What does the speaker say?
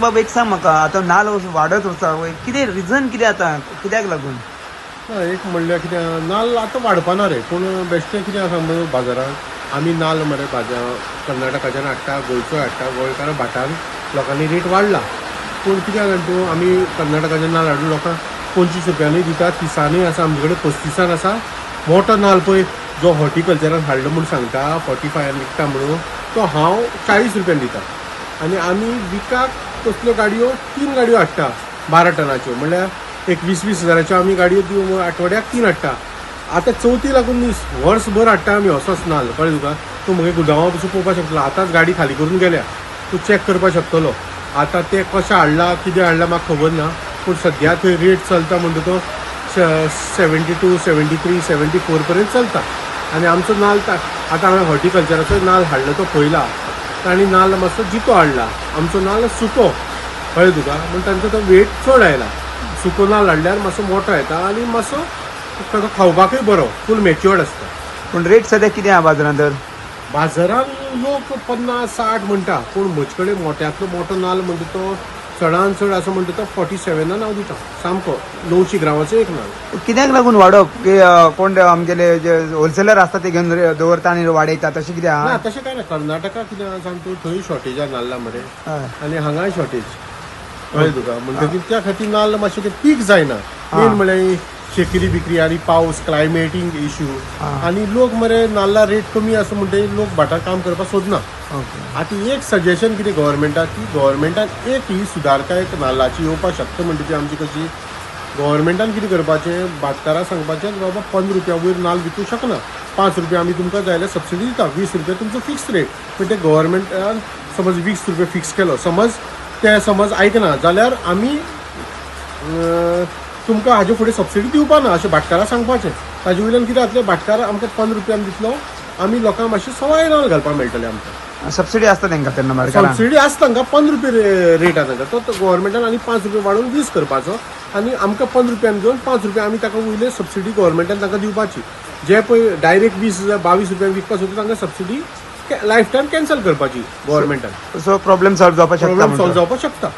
बाब, एक सांग म्हाका, आतां नाल्ल वाडत वता, कितें रिजन कितें आतां, कित्याक लागून? ना, एक म्हणल्यार कितें, नाल्ल आतां वाडपाना रे, पूण बेश्टें कितें आसा मरे, बाजारांत आमी नाल्ल मरे भाज्या कर्नाटकाच्यान हाडटा, गोंयचोय हाडटा. गोंयकारां भाटान लोकांनी रेट वाडला, पूण कितें जाणा तूं, आमी कर्नाटकाच्यान नाल्ल हाडून लोकांक 25 रुपयांनी दिता, 30 आनी आसा आमचे कडेन, 35 आन आसा. मोटो नाल्ल पळय, जो हॉर्टिकल्चरान हाडलो म्हूण सांगता, 45 आन विकता म्हणून, तो हांव 40 रुपयान दिता. आनी आमी विकाक तसल्यो गाडयो, तीन गाडयो हाडटा 12 टनाच्यो, म्हणल्यार एक 20-20 हजाराच्यो आमी गाडयो आठवड्याक तीन हाडटा. आतां चवथी लागून न्ही, वर्सभर हाडटा आमी असोच नाल्ल, कळ्ळें तुका? तूं म्हगे गुदांवा पसून पळोवपाक शकतलो. आतांच गाडी खाली करून गेल्या, तूं चॅक करपाक शकतलो. आतां ते कशें हाडला, कितें हाडला, म्हाका खबर ना, पूण सद्या थंय रेट चलता म्हणटा तो 72, 73, 74 पर्यंत चलता. आनी आमचो नाल्ल आतां हांवें हॉर्टिकल्चराचो नाल्ल हाडलो, तो पळयला, तांणी नाल्ल मातसो जितो हाडला, आमचो नाल्ल सुको, कळ्ळें तुका? म्हण तांचो तो वेट चड आयला. सुको नाल्ल हाडल्यार मातसो मोटो येता आनी मातसो ताका खावपाकूय बरो, फूल मॅच्युअर्ड आसता. पूण रेट सद्या कितें आहा बाजारांत तर? बाजारान लोक 50-60 म्हणटा, पूण म्हजे कडेन मोट्यांतलो मोटो नाल्ल म्हणटा तो चडान चड आसा म्हणटा तो 47 आन हांव दिता, सामको 900 ग्रामाचो एक नाल्ल. कित्याक लागून वाडप की कोण आमगेले जे होलसेलर आसता ते घेवन दवरता आनी वाडयता, तशें कितें ना. आहा? तशें कांय ना. कर्नाटका कितें आहा सांग तूं, थंय शॉर्टेज आहा नाल्ला मरे. आनी हांगाय शॉर्टेज, कळ्ळें तुका? म्हणटकीर त्या खातीर नाल्ल मातशें ते पीक जायना. मेन म्हणल्यार शेकरी बिकरी आनी पावस, क्लायमेटींग इश्यू. आनी लोक मरे नाल्ला रेट कमी आसा म्हणटकीर लोक भाटार काम करपाक सोदना. आतां एक सजेशन कितें गव्हर्मेंटाक की गव्हर्मेंटान एक ही सुदारका एक नाल्लाची येवपाक शकता. म्हणटा ती आमची कशी, गव्हर्मेंटान कितें करपाचें, भाटकारां सांगपाचें की बाबा, 15 रुपया वयर नाल्ल विकूंक शकना, 5 रुपया आमी तुमकां जाय जाल्यार सबसिडी दिता, 20 रुपया तुमचो फिक्स रेट. पण ते गव्हर्मेंटान समज 20 रुपया फिक्स केलो, समज ते समज आयकना जाल्यार आमी तुमकां हाजे फुडें सबसिडी दिवपा ना, अशें भाटकारां सांगपाचें. ताजे वयल्यान कितें जातलें, भाटकार आमकां 15 रुपयान दितलो, आमी लोकांक मातशें सवाय नाल्ल घालपाक मेळटलें आमकां. सबसिडी आसता तांकां तेन्ना भाटकारांक? सबसिडी आसता तांकां. 15 रुपया रेट आसा तांकां, तो गव्हर्मेंटान आनी 5 रुपया वाडोवन 20 करपाचो आनी आमकां 15 रुपयान घेवन 5 रुपया आमी ताका वयले सबसिडी गव्हर्मेंटान तांकां दिवपाची. जे पळय डायरेक्ट 20, 22 रुपयांक विकपाक सोदता, तांकां सबसिडी लायफ टायम कॅन्सल करपाची गव्हर्मेंटान. सो प्रॉब्लेम सॉल्व जावपाक शकता प्रॉब्लेम सॉल्व म्हणटा. जावपाक शकता.